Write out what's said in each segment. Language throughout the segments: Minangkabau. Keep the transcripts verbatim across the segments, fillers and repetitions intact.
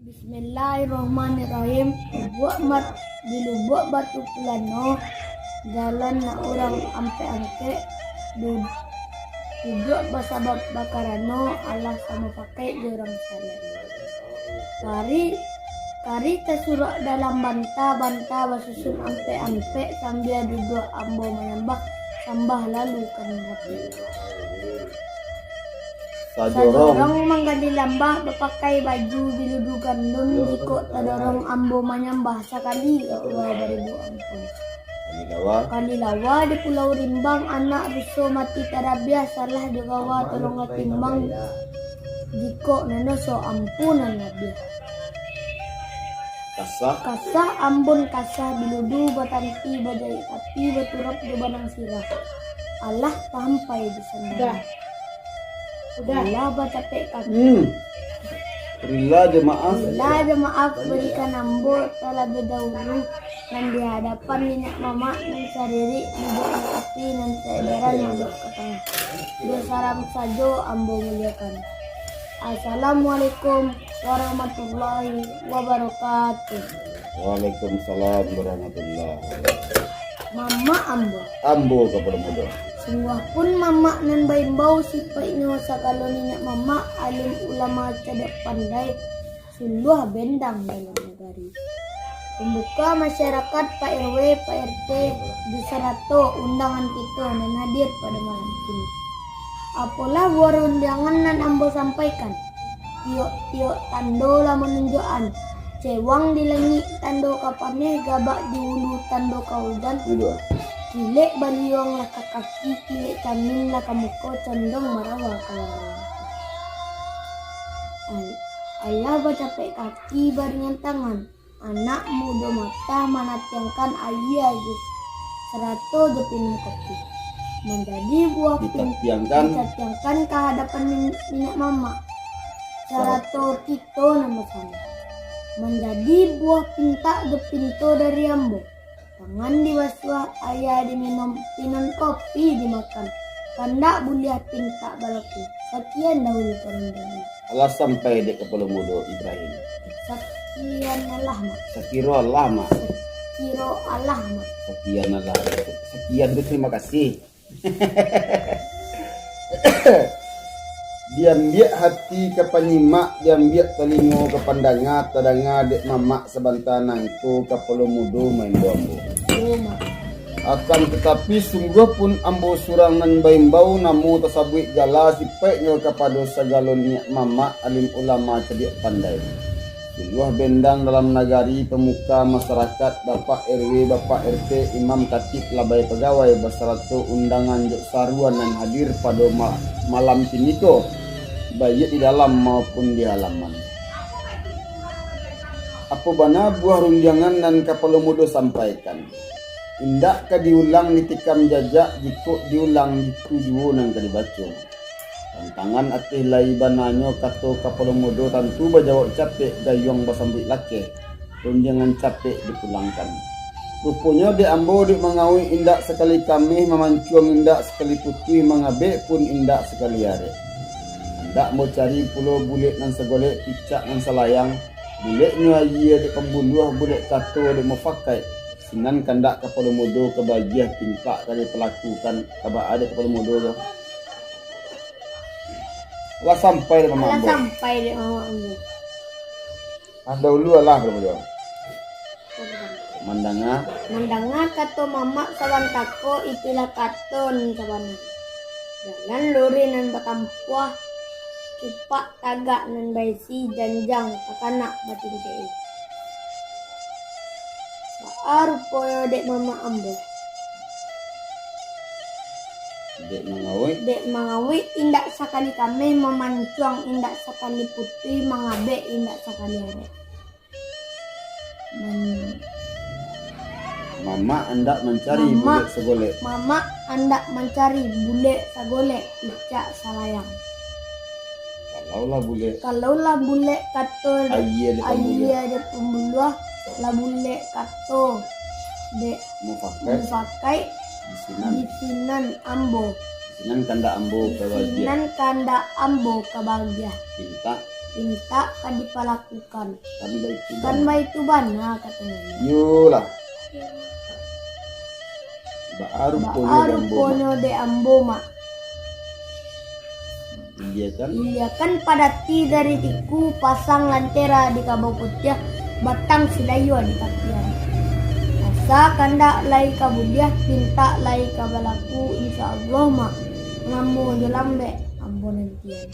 Bismillahirrahmanirrahim. Lubuak mat-, di Lubuak Batu Pulano, jalan nak urang ampek-ampek, du-, duduak basabab bakarano, alah samo pakai jo urang salian. Kari, kari tasurak dalam banta, banta basusun ampek-ampek, sambia duduak ambo manyambah, sambah lalu ka nan dapek. Sajorong. Sajorong manggali lambah, bapakai baju biludu gandun, jikok tadorong ambo manyambah, sakali ka Allah baribu ampun. Kalilawa. Kalilawa di Pulau Rimbang, anak ruso mati tarabiah, salah jo gawa tolong katimbang, jikok nan doso ampunan labiah. Kasah. Kasah ambun kasah, biludu batanti bajahik tapi, baturap jo banang sirah. Alah tahampai di sandang. Udah. Udah. Alah bacapek kaki. Hmm. Rila jo maaf. Rila jo maaf barikan ambo talabiah dahulu, nan di hadapan niniak mamak, nan saririk duduak di tapi, nan saedaran duduak ka tangah. Jo salam sajo ambo muliakan. Assalamualaikum warahmatullahi wabarakatuh. Waalaikumsalam warahmatullahi wabarakatuh. Mamak ambo. Ambo kapalo mudo. Sungguahpun mamak nan baimbau, sipaiknyo sagalo niniak mamak, alim ulama cadiak pandai, suluah bendang dalam nagari. Pambuka masyarakat, Pak R W, Pak R T, basarato undangan kito nan hadir pado malam kini. Apolah buah rundiangan nan ambo sampaikan. Tiok-tiok tando lah manunjuakan, cewang di langik tando ka paneh, gabak di ulu tando ka ujan, kilek baliuang lah ka kaki, kilek camin lah ka muko, condong marawa ka lawan. Al-, alah bacapek kaki baringan tangan, anak mudo matah manatiangkan aia jo sarato jo pinun kopi. Manjadi buah pin-, ditatiangkan. Ditatiangkan ka hadapan nin-, niniak mamak, sarato kito nan basamo. Manjadi buah pintak jo pinto dari ambo. Tangan dibasuah, aia diminum, pinun kopi dimakan. Kandak buliah pintak balaku. Sakian dahulu parundiangan. Alah sampai dek kapalo mudo Ibrahim. Sakian alah, Mak. Sakiro alah, Mak. Sakiro alah, Mak. Sakian alah. Sakian tu tarimo kasih. Diambiak hati ka panyimak, diambiak talingo ka pandanga, tadanga dek mamak sabanta nangko kapalo mudo maimbau ambo. Akan tatapi, sungguah pun ambo surang nan baimbau, namo tasabuik gala sipaiknyo kapado sagalo niniak mamak, alim ulama cadiak pandai. Suluah bendang dalam nagari, pamuka masarakat, Bapak R W, Bapak R T, imam, katik, labai pagawai, basarato undangan jo saruan nan hadir pado ma-, malam kiniko, baiak di dalam maupun di halaman. Apo bana buah rundiangan nan kapalo mudo sampaikan? Indak ka diulang ditikam jajak, jikok diulang itu juo nan ka dibaco. Tantangan ateh lai bananyo kato kapalo mudo, tantu bajawab capek, gayuang basambuik lakeh, rundiangan capek dipulangkan. Ruponyo dek ambo dek mangawik indak sakali kameh, mamancuang indak sakali putuih, mangabek pun indak sakali arek. Indak ambo cari pulo bulek nan sagolek, picak nan salayang, buleknyo aia dek pambuluah, bulek kato dek mufakaik. Sinan kandak kapalo mudo ka bagiah pintak ka dipalakukan, ka baa dek kapalo mudo tu. Lah sampai dek mamak ambo. Lah sampai dek mamak ambo. Ah, dahulu alah kapalo mudo. Mandanga. Mandanga kato mamak sabantako, itulah kato nan sabana. Jalan lurih nan batampuah, cupak tagak nan baisi, janjang takanak batingkek. Baa ruponyo dek mamak ambo. Dek mangawik. Dek mangawik indak sakali kameh, mamancuang indak sakali putuih, mangabek indak sakali arek. Man-, Mamak andak mancari bulek sagolek. Mamak andak mancari bulek sagolek, picak salayang. Kalaulah bulek. Kalaulah bulek kato dek aia dek pambuluah. Aia dek pambuluah, lah bulek kato dek mufakaik. Mufakaik. Di sinan. Di sinan ambo. Di sinan kandak ambo ka bagiah. Di sinan kandak ambo ka bagiah. Pintak. pintak ka dipalakukan. Kan baitu bana, kato nyo. Iyolah. Baa ruponyo dek ambo, Mak? Baa ruponyo dek ambo, Mak? Iliakan. Iliakan padati dari tiku, pasang lantera di kabau putiah, batang silayua di tapian. Asa kandak lai ka buliah, pintak lai ka balaku, insya Allah, Mak. Lamo jo lambek ambo nantian.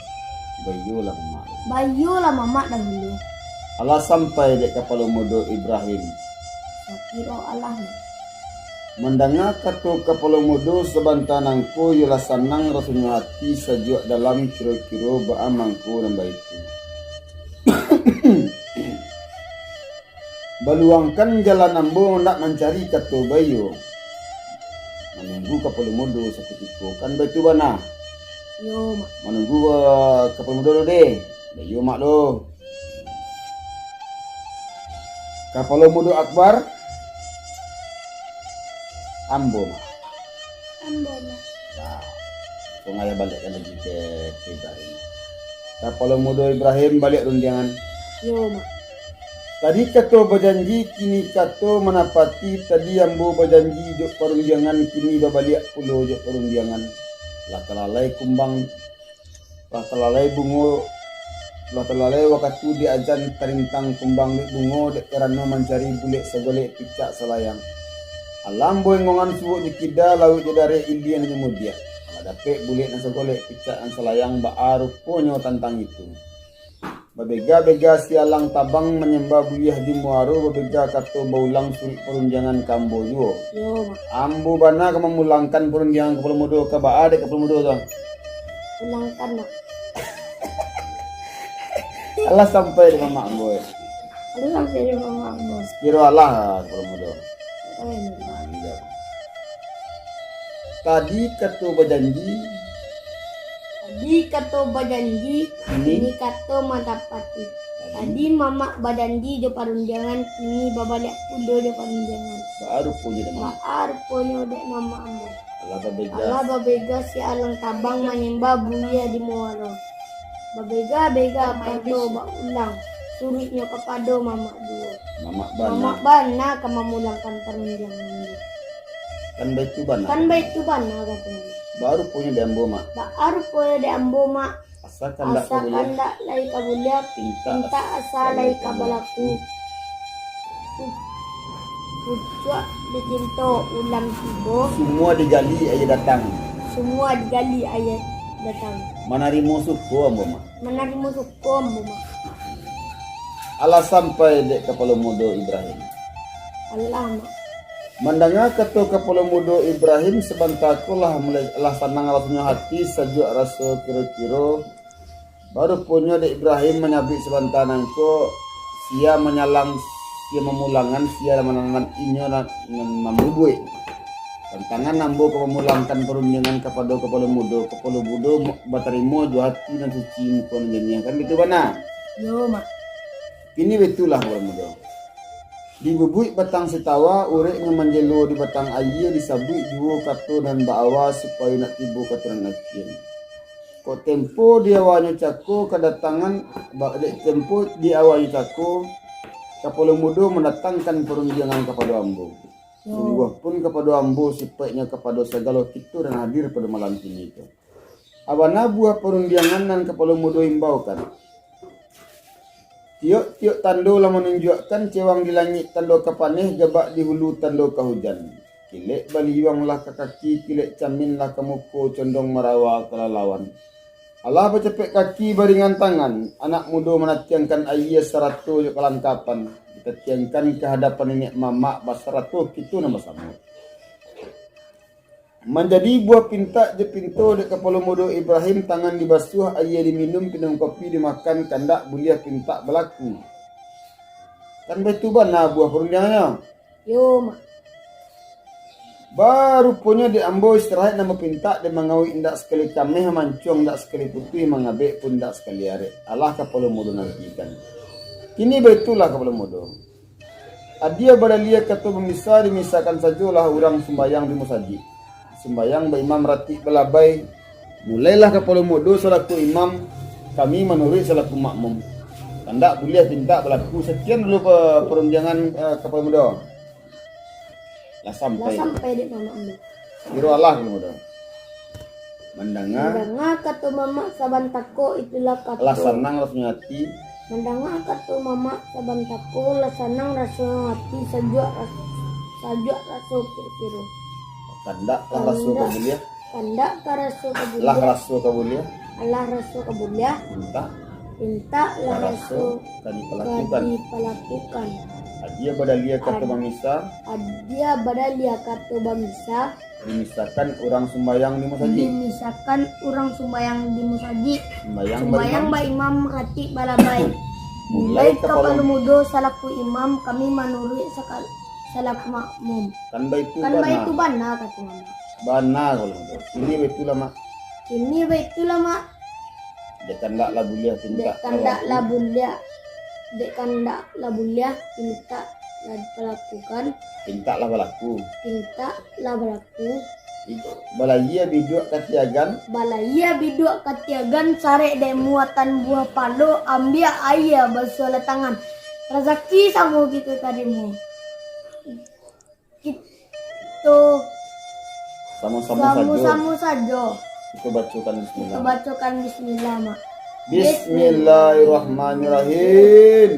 Baiyolah, Mamak. Baiyolah, Mamak, dahulu. Alah sampai dek Kapalo Mudo Ibrahim. Sakiro alah, Mak. Mandanga kato Kapalo Mudo sabanta nangko, iyolah sanang rasonyo hati, sajuak dalam, kiro-kiro baa mangko nan baitu. Baluangkan jalan ambo, ndak mancari kato baiyo. Manunggu Kapalo Mudo sakutiko, kan baitu bana? Iyo, Mak. Manunggu, eh, Kapalo Mudo dulu deh. Baiyo, Mak, doh. Kapalo Mudo Akbar, ambo, Mak. Ambo, Mak. Nah, tunggu ayah baliakkan lagi ka, ka Ibrahim. Kapalo Mudo Ibrahim baliak rundiangan. Iyo, Mak. Tadi kato bajanji, kini kato manapati. Tadi ambo bajanji jo parundiangan, kini babaliak pulo jo parundiangan. Lah talalai kumbang, lah talalai bungo, lah talalai wakatu di azan, tarintang kumbang dek bungo, dek karano mancari bulek sagolek picak salayang. Alah ambo enggongan suok jo kida, lauik jo darek, ilia nan nyamudiak. Alah dapek bulek nan sagolek picak nan salayang, baa ruponyo tantang itu. Babega-bega sialang tabang, manyambah buyuah di muaro, babega kato baulang suruik parundiangan ka ambo juo. Yo, Mak. Ambo bana ka mamulangkan parundiangan Kapalo Mudo, ka baa dek Kapalo Mudo tu? Pulangkan, Mak. Alah sampai di mamak ambo, eh. Alah sampai di mamak ambo. Sakiro alah, Kapalo Mudo. Amin. Nah, ini dah. Tadi kato bajanji. Tadi kato bajanji, kini kato manapati. Tadi mamak bajanji jo parundiangan, kini babaliak pulo jo parundiangan. Baa ruponyo dek mamak? Baa ruponyo dek mamak ambo? Alah babega. Alah babega sialang tabang, manyambah buyuah di muaro. Babega-bega kato baulang suruiknyo kapado mamak juo. Mamak bana. Mamak bana ka mamulangkan parundiangan tu. Kan baitu bana. Kan baitu bana, kato mamak. Baa ruponyo dek ambo, Mak? Baa ruponyo dek ambo, Mak? Asa kandak lai ka buliah, pintak asa lai ka balaku. Pu-, pucuak dicinto ulam tibo. Sumua digali aia datang. Sumua digali aia datang. Manarimo suko ambo, Mak. Manarimo suko ambo, Mak. Alah sampai dek Kapalo Mudo Ibrahim. Alah, Mak. Mandanga kato Kapalo Mudo Ibrahim, sabanta ko lah mulai, lah sanang rasonyo hati, sajuak raso kiro-kiro. Baruponyo dek Ibrahim manyabuik sabanta nangko, sia manyalang, sia mamulangan, sia mananam, inyo nan, nan mambubuik. Tantangan ambo ka mamulangkan parundiangan kapado Kapalo Mudo, Kapalo Mudo batarimo jo ati nan suci, muko nan janiah, kan baitu bana? Yo, Mak. Kini baitulah, Kapalo Mudo. Dibubuik batang sitawa, ureknyo manjelo di batang aia, disabuik juo kato nan baawa, supayo nak tibo kato nan acian. Kok tempo di awanyo cako kadatangan, ba-, dek tempo di awanyo cako, Kapalo Mudo mandatangkan parundiangan kapado ambo. Yo. Sungguahpun kapado ambo, sipaiknyo kapado sagalo kito nan hadir pado malam kini ko. Abana buah parundiangan nan Kapalo Mudo imbaukan. Tiok-tiok tando lah manunjuakkan, cewang di langik tando ka paneh, gabak di hulu tando ka hujan. Kilek baliuang lah ka kaki, kilek camin lah ka muko, condong marawa ka lalawan. Alah bacapek kaki baringan tangan, anak mudo manatiangkan aia sarato jo kalangkapan, ditatiangkan ka hadapan niniak mamak basarato kito nan basamo. Manjadi buah pintak jo pinto dek Kapalo Mudo Ibrahim, tangan dibasuah, aia diminum, pinang kopi dimakan, kandak buliah pintak balaku. Kan baitu bana buah parundiangannyo? Yo, Mak. Baruponyo dek ambo istirahat nan bapintak, dek mangawik indak sakali kameh, mancuang indak sakali putuih, mangabek pun indak sakali arek. Alah Kapalo Mudo nantikan. Kini baitulah Kapalo Mudo. Adia badalia kato bamisa, dimisakan sajolah urang sumbayang di musajik. Sumbayang baimam ratik balabai. Mulailah Kapalo Mudo salaku imam, kami manuruik salaku makmum. Kandak buliah pintak balaku. Sakian dulu pe-, parundiangan, eh, Kapalo Mudo. Lah sampai. Lah sampai dek mamak ambo. Kiro alah Kapalo Mudo. Mandanga. Mandanga kato mamak saban tako, itulah kato. Lah sanang rasonyo ati. Mandanga kato mamak saban tako, lah sanang rasonyo ati, sajuak ras-, sajuak raso kiro-kiro. Kandak lah raso ka buliah. Kandak ka raso ka buliah. Lah raso ka buliah. Alah raso ka buliah. Pintak. Pintak lah raso ka dipalakukan. Adia badaliah kato bamisa. Adia badaliah kato bamisa. Dimisakan urang sumbayang di musajik. Dimisakan urang sumbayang di musajik. Sumbayang baimam. Sumbayang baimam, katik balabai. Mulai Kapalo Mudo salaku imam, kami manuruik saka-, salaku makmum. Kan baitu bana. Kan baitu bana, kato mamak. Bana Kapalo Mudo. Kini baitu lah, Mak. Kini baitu lah, Mak. Dek kandak lah buliah pintak. Dek kandak lah buliah. Dek kandak lah buliah, pintak lah balakukan. Pintak lah balaku. Pintak lah balaku. Balayia biduak katiagan. Balayia biduak katiagan, sarek dek muatan buah palo, ambiak aia basuahlah tangan. Razaki samo kito tarimo. Kito samo-samo sajo. Samo-samo sajo. Kito bacokan bismillah. Kito bacokan bismillah, Mak. Bismillahirrahmanirrahim.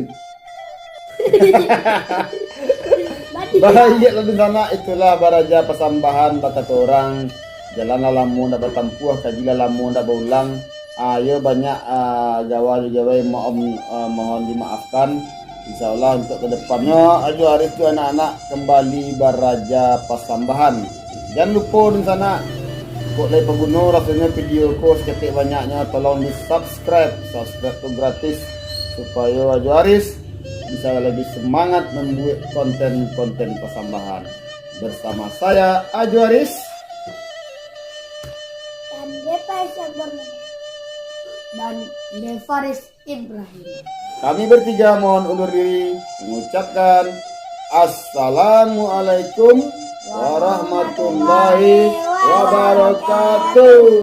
Baiaklah dunsanak, itulah baraja pasambahan bakato urang. Jalan lah lamo ndak batampuah, kaji lah lamo ndak baulang. Ah, iyo banyak, ah, gawa jo gawai, maaf, ah, mohon dimaafkan. Insya Allah untuk ke depannyo, Ajo Aris tu anak-anak kambali baraja pasambahan. Jan lupo dunsanak, kok lai paguno rasonyo video ko saketek banyaknyo, tolong di-subscribe. Subscribe tu gratis, supayo Ajo Aris bisa lebih semangat mambuek konten-konten pasambahan. Bersama saya, Ajo Aris. Dan Depa Isyak Borneo. Dan Devaris Ibrahim. Kami bertiga mohon undur diri, mengucapkan Assalamualaikum warahmatullahi wabarakatuh.